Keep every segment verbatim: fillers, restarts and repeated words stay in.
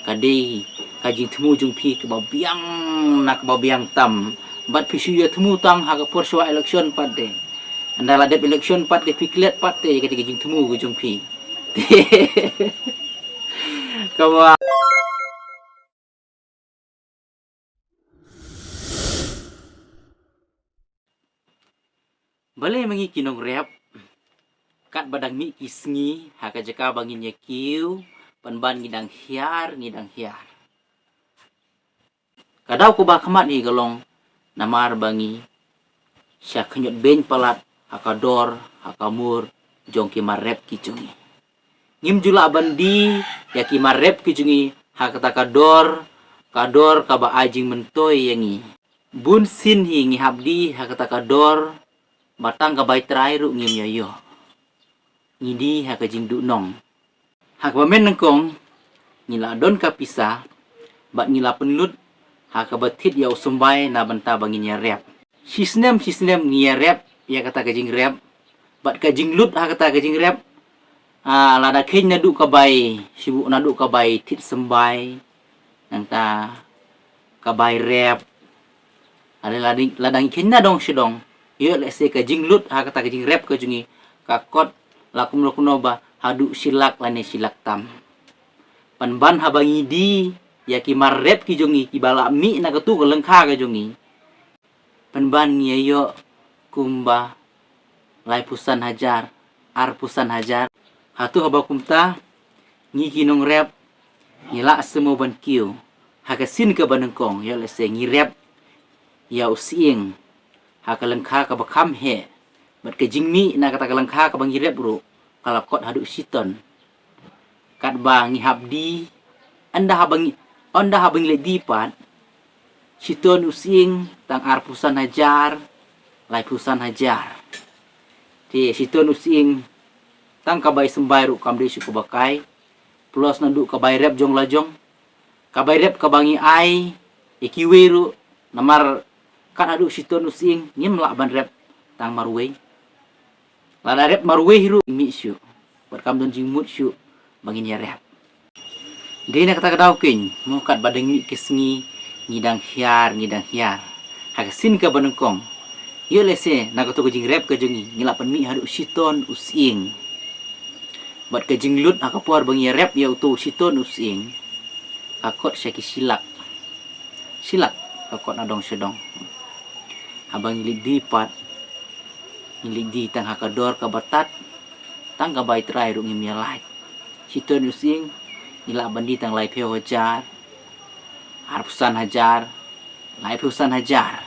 ka dei ka jingthmu jong phi kaba biang na kaba biang tam. Bad phi shu ïa thmu tang ha ka por shuwa election pat de. Ynda la dep election pat de phi klet pat de ïa ka jingthmu ka jong phi. Kaba Balei ma ngi ki nongrep, katba dang mih ki sngi, ha ka jaka ba ngin ïa kiew, pynban ngi dang hiar, ngi dang hiar. Ka daw kaba khmat hi ka long, namar ba ngi sha khñiot beiñ palat ha ka dor, ha ka mur jong ki mar rep ki jong ngi. Ngim ju lah ban die ïa ki mar rep ki jong ngi ha kata ka dor, ka dor kaba ai jingmyntoi ïa ngi. Bun sien hi ngi hap die ha kata ka dor, ba tang ka bai trai ruh ngim ïoh ïoh. Ngi die ha ka jingduhnong. Ha kaba mynnyngkong, ngi la don ka pisa, bad ngi la pynlut ha kaba thied ïa u symbai na bynta ba ngin ïa rep. Shisnem shisnem ngi ïa rep ïa kata ka jingrep, bad ka jinglut ha kata ka jingrep, ah, lada kheiñ naduh ka bai, shu naduh ka bai thied symbai, nangta ka bai rep. Lada, lada, lada ngi kheiñ na dong shi dong, ïoh lehse ka jinglut ha kata ka jingrep ka jong ngi, ka kot la kumno kumno ba haduh shi lak lane shi lak tam. Pynban haba ngi die ïa ki mar rep ki jong ngi kiba la mih na katu ka lyngkha ka jong ngi, pynban ngi ïoh kumba laiphew san hajar, arphew san hajar. Hato haba kumta, ngi ki nongrep ngi lah seh mo ban kiew ha ka sien kaba nyngkong, ïoh lehse ngi rep ïa u sying ha ka lyngkha kaba kham heh, bad ka jingmih na kata ka lyngkha kaba ngi rep ruh ka la kot haduh shiton. Katba ngi hap die, ynda haba ngi, ynda haba ngi leit die pat, shiton u sying tang arphew san hajar, laiphew san hajar. Te shiton u sying tang ka bai symbai ruh kam dei shuh kaba kai, plus naduh ka bai rep jong la jong, ka bai rep kaba ngi ai ïa kiwei ruh, namar kat haduh shiton u sying ngim lah ban rep tang marwei. Lada rep marwei ruh mih shuh, bad kam don jingmut shuh ba ngin ïa rep. Dei na kata ka daw keiñ mo, katba dang mih ki sngi ngi dang hiar, ngi dang hiar. Ha ka sien kaba nyngkong, ïoh lehse na katu ka jingrep ka jong ngi, ngi la pynmih haduh shiton u sying. Bad ka jinglut ha ka por ba ngi ïa rep ïa utu u shiton u sying, ka kot sha ki shi lak. Shi lak ka kot na dong sha dong. Haba ngi leit die pat, ngi leit die tang ha ka dor kaba tad, tang ka bai trai ruh ngim ïa lait. Shiton u sying ngi lah ban die tang laiphew hajar, arphew san hajar, laiphew san hajar.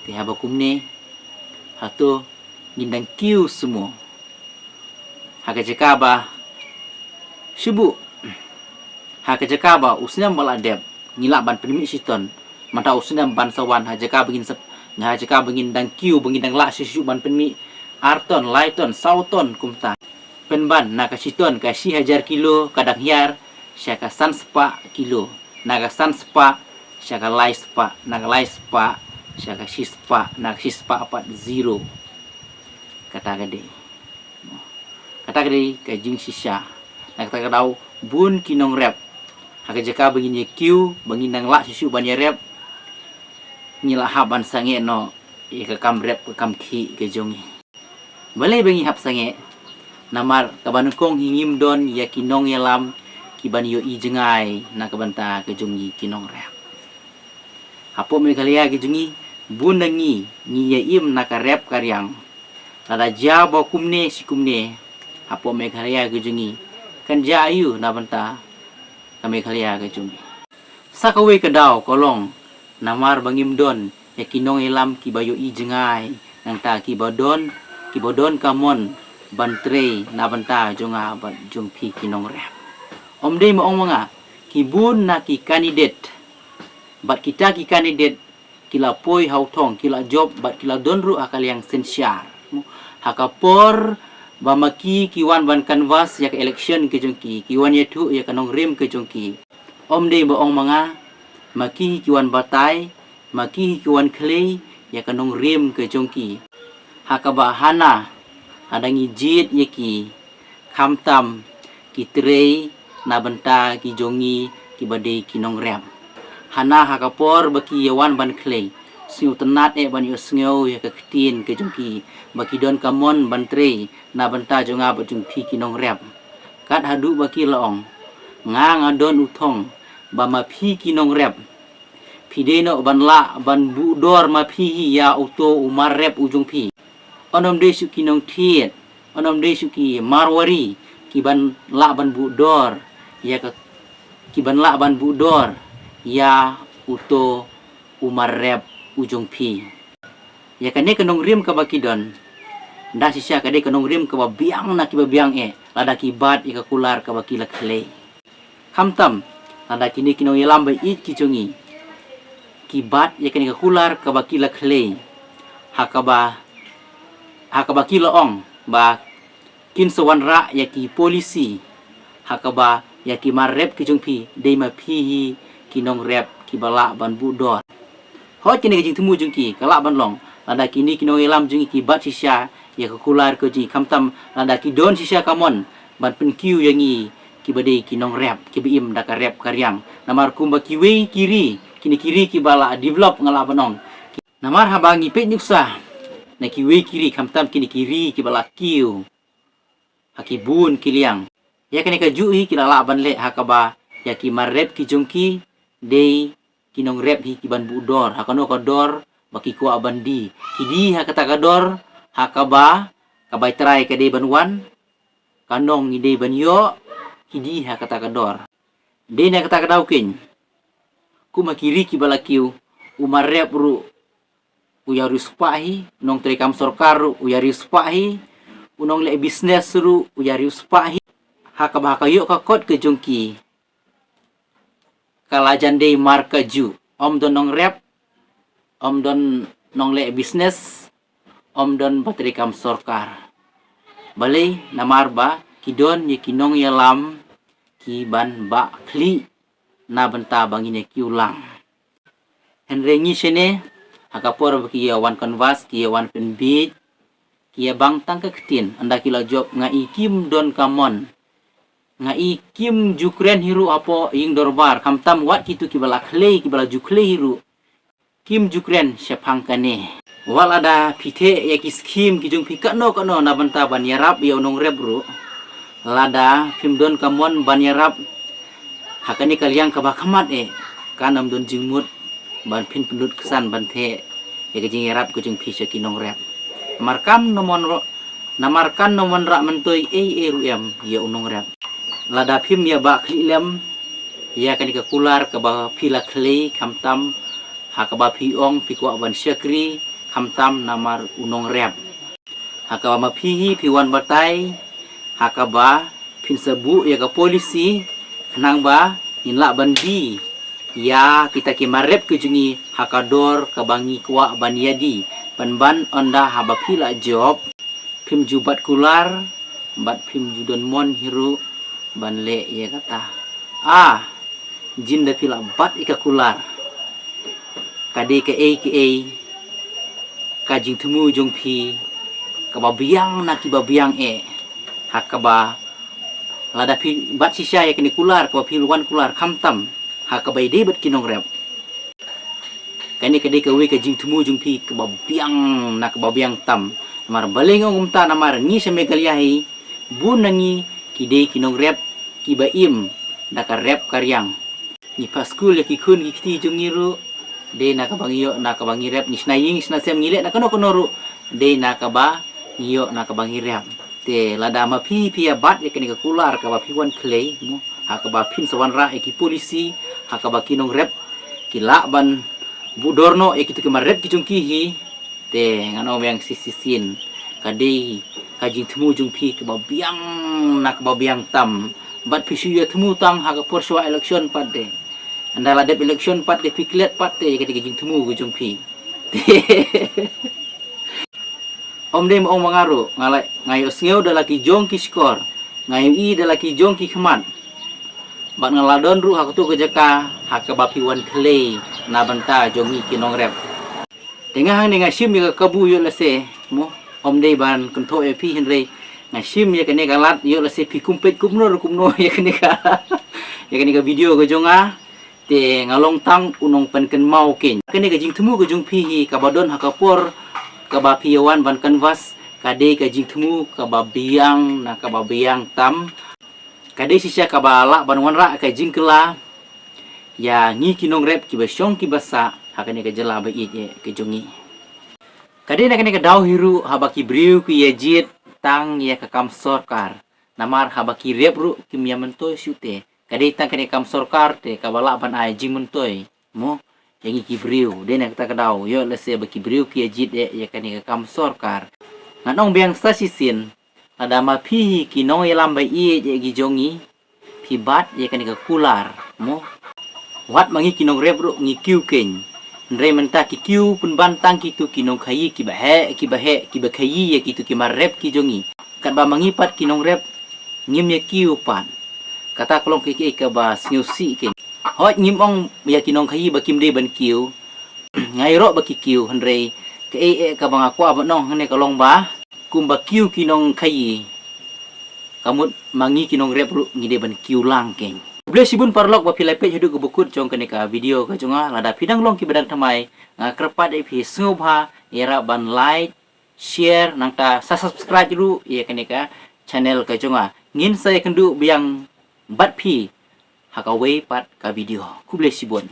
Te haba kumne, hato ngin dang kiew seh mo ha ka jaka ba shu buh, ha ka jaka ba u snem ba la dep ngi lah ban pynmih shiton, mynta u snem ban sa wan, ha jaka ba ngin sep, ha jaka ba ngin dang kiew, ba ngin dang lah shuh shuh ban pynmih ar ton, lai ton, saw ton kumta. Pynban na ka shiton ka shi hajar kilo ka dang hiar sha ka san spah kilo, na ka san spah sha ka lai spah, na ka lai spah sha ka shi spah, na ka shi spah pat zero. Kata ka dei, kata ka dei ka jingshisha. Na kata ka daw bun ki nongrep, ha ka jaka ba ngin ïa kiew, ba ngin dang lah shuh shuh ban ïa rep, ngi la hap ban sangeh noh ïa ka kam rep ka kam khih ka jong ngi. Balei ba ngi hap sangeh? Namar kaba nyngkong hi ngim don ïa ki nongïalam ki ban ïohi jngai na ka bynta ka jong ngi ki nongrep. Hapoh Meghalaya ka jong ngi, bun na ngi ngi ïa im na ka rep ka riang. Lada jia ba kumne shi kumne hapoh Meghalaya ka jong ngi, kan jia aïu na bynta ka Meghalaya ka jong ngi? Sa kawei ka daw ka long namar ba ngim don ïa ki nongïalam kiba ïohi jngai, nangta kiba don, kiba don ka mon ban trei na bynta jong nga bad jong phi ki nongrep. Ym dei ma ong ma nga, ki bun na ki candidate, bad kita ki candidate ki la poi ha u thong, ki la jop bad ki la don ruh ha ka liang synshar. Ha ka por ba ma ki ki wan ban canvass ïa ka election ka jong ki, ki wan ïathuh ïa ka nongrim ka jong ki, ym dei ba ong ma nga, ma ki ki wan batai, ma ki ki wan khlei ïa ka nongrim ka jong ki. Ha kaba hana, hana ngi jied ïa ki, khamtam ki trei na bynta ki jong ngi kiba dei ki nongrep. Hana ha ka por ba ki ïa wan ban khlei, sngewtynnad eh ban ïohsngew ïa ka ktien ka jong ki, ba ki don ka mon ban trei na bynta jong nga bad jong phi ki nongrep. Kat haduh ba ki la ong, nga nga don u thong ba ma phi ki nongrep, phi dei noh ban lah ban buh dor ma phi hi ïa uto u mar rep u jong phi. Yn ym dei shuh ki nongthied, yn ym dei shuh ki Marwari, ki ban lah ban buh dor ïa ka, ki ban lah ban buh dor ïa uto u mar rep u jong phi. Ïa kane ka nongrim kaba ki don, da shisha ka dei ka nongrim kaba biang na kiba biang eh, lada ki bat ïa ka kular kaba ki la khlei. Khamtam, lada kine ki nongïalam ba ïeit ki jong ngi ki bat ïa kane ka kular kaba ki la khlei, ha kaba, ha kaba ki la ong ba kin sa wanrah ïa ki policy, ha kaba ïa ki mar rep ki jong phi dei ma phi hi ki nongrep kiba lah ban buh dor. Hooid, kane ka jingthmu jong ki ka lah ban long, lada kine ki nongïalam jong ngi ki bat shisha ïa ka kular ka jong ngi, khamtam lada ki don shisha ka mon ban pynkiew ïa ngi kiba dei ki nongrep kiba im da ka rep ka riang. Namar kumba kiwei ki ri, kine ki ri kiba la develop nga lah ban ong, namar haba ngi peit nuksa na kiwei ki ri, khamtam kine ki ri kiba la kiew ha ki bun ki liang, ïa kane kajuh hi ki la lah ban leh ha kaba ïa ki mar rep ki jong ki dei ki nongrep hi ki ban buh dor ha kano ka dor ba ki kwah ban die. Ki die ha kata ka dor ha kaba ka bai trai ka dei ban wan, ka nong ngi dei ban ïoh, ki die ha kata ka dor. Dei na kata ka daw keiñ, kum ha ki ri kiba la kiew, u mar rep ruh u ïa riewspah hi, u nongtrei kam sorkar ruh u ïa riewspah hi, u nongleh business ruh u ïa riewspah hi. Ha kaba ha ka ïoh ka kot ka jong ki, ka la jan dei mar kajuh, ym don nongrep, ym don nongleh business, ym don ba trei kam sorkar. Balei? Namar ba ki don ïa ki nongïalam ki ban bah khlieh na bynta ba ngin ïa kiew lang. Hynrei ngi shane, ha ka por ba ki ïa wan canvass, ki ïa wan pynbiej, ki ïa bang tang ka ktien, ynda ki la jop nga i kim don ka mon, nga i kim ju kren hi ruh hapoh ïing dorbar, khamtam wat kito kiba la khlei, kiba la ju khlei hi ruh kim ju kren shaphang kane. Wat lada phi theh ïa ki skhim ki jong phi kano kano na bynta ban ïarap ïa u nongrep ruh, lada phim don ka mon ban ïarap ha kane ka liang kaba khmat eh, kan ym don jingmut ban phin pynlut ksan ban theh ïa ka jingïarap ka jong phi sha ki nongrep. Namar kan ym wanrah, namar kan ym wanrah myntoi ei ei ruh em ïa u nongrep. Lada phim ïa bah khlieh lem ïa kane ka kular kaba phi la khlei, khamtam ha kaba phi ong phi kwah ban shakri, khamtam namar u nongrep. Ha kaba ma phi hi phi wan batai ha kaba phin sa buh ïa ka policy, khnang ba ngin lah ban die ïa kita ki mar rep ki jong ngi ha ka dor kaba ngi kwah ban ïa die. Pynban ynda haba phi la jop, phim ju bat kular bad phim ju don mon hi ruh ban leh ïa kata. Ah, jin da phi la bat ïa ka kular, ka dei kaei kaei ka jingthmu jong phi kaba biang na kiba biang eh, ha kaba lada phi bat shisha ïa kane kular kaba phi la wan kular, khamtam ha kaba ïadei bad ki nongrep. Kane ka dei kawei ka jingthmu jong phi kaba biang na kaba biang tam. Namar balei nga ong kumta? Namar ngi sha Meghalaya hi, bun na ngi ki dei ki nongrep kiba im da ka rep ka riang. Ngi phah skul ïa ki khun ki kti jong ngi ruh dei na kaba ngi ïoh na kaba ngi rep, ngi shna ïing shna sem, ngi leh na kano kano ruh dei na kaba ngi ïoh na kaba ngi rep. Te lada ma phi phi ïa bat ïa kane ka kular kaba phi wan khlei mo, ha kaba phin sa wanrah ïa ki policy ha kaba ki nongrep ki lah ban buh dor noh ïa kito ki mar rep ki jong ki hi, te ngan ong biang shisien, ka dei ka jingthmu jong phi kaba biang na kaba biang tam. Bad phi shu ïa thmu tang ha ka por shuwa election pat de. Ynda la dep election pat de phi klet pat te ïa kata ka jingthmu ka jong phi. Ym dei ma ong ma nga ruh, nga la, nga ïohsngew da la ki jong ki shkor, nga ïohi da la ki jong ki khmat. Bad nga la don ruh ha kato ka jaka ha kaba phi wan khlei na bynta jong ngi ki nongrep. Te nga hangne nga shim ïa ka kabu ïoh lehse mo, ym dei ban kynthoh ïa phi hynrei nga shim ïa kane ka lad ïoh lehse phi kum peit kumno ruh kumno ïa kane ka Ïa kane ka video ka jong nga, te nga long tang u nongpynkynmaw keiñ. Kane ka jingthmu ka jong phi hi kaba don ha ka por kaba phi ïa wan ban canvass, ka dei ka jingthmu kaba biang na kaba biang tam. Ka dei shisha kaba lah ban wanrah ka jingkylla ïa ngi ki nongrep kiba shong kiba sah ha kane ka jylla ba ïeit eh ka jong ngi. Ka dei na kane ka daw hi ruh haba ki briew ki ïa jied tang ïa ka kam sorkar. Namar haba ki rep ruh kim ïa myntoi shuh te. Ka dei tang kane ka kam sorkar te kaba lah ban ai jingmyntoi, mo, ïa ngi ki briew. Dei na kata ka daw, ïoh lehse ba ki briew ki ïa jied eh ïa kane ka kam sorkar. Ngan ong biang sa shisien, lada ma phi hi ki nongïalam ba ïeit eh ki jong ngi, phi bat ïa kane ka kular, mo. Wat ma ngi ki nongrep ruh ngi kiew keiñ. Hynrei mynta ki kiew pynban tang kito ki nongkhaïi kiba heh, kiba heh, kiba khaïi ïa kito ki mar rep ki jong ngi. Katba ma ngi pat ki nongrep ngim ïa kiew pat. Kata ka long kaei kaba sngewsih keiñ. Hooid, ngim ong ïa ki nongkhaïi ba kim dei ban kiew. Nga ïaroh ba ki kiew, hynrei kaei eh kaba nga kwah ban ong hangne ka long ba kumba kiew ki nongkhaïi, ka mut ma ngi ki nongrep ruh ngi dei ban kiew lang keiñ. Khublei shibun paralok ba phi la peit haduh kaba kut jong kane ka video ka jong nga. Lada phi dang long kiba dang thymmai, nga kyrpad ïa phi sngewbha ïarap ban like, share, nangta sa subscribe ruh ïa kane ka channel ka jong nga. Ngin sa ïakynduh biang bad phi ha kawei pat ka video. Khublei shibun.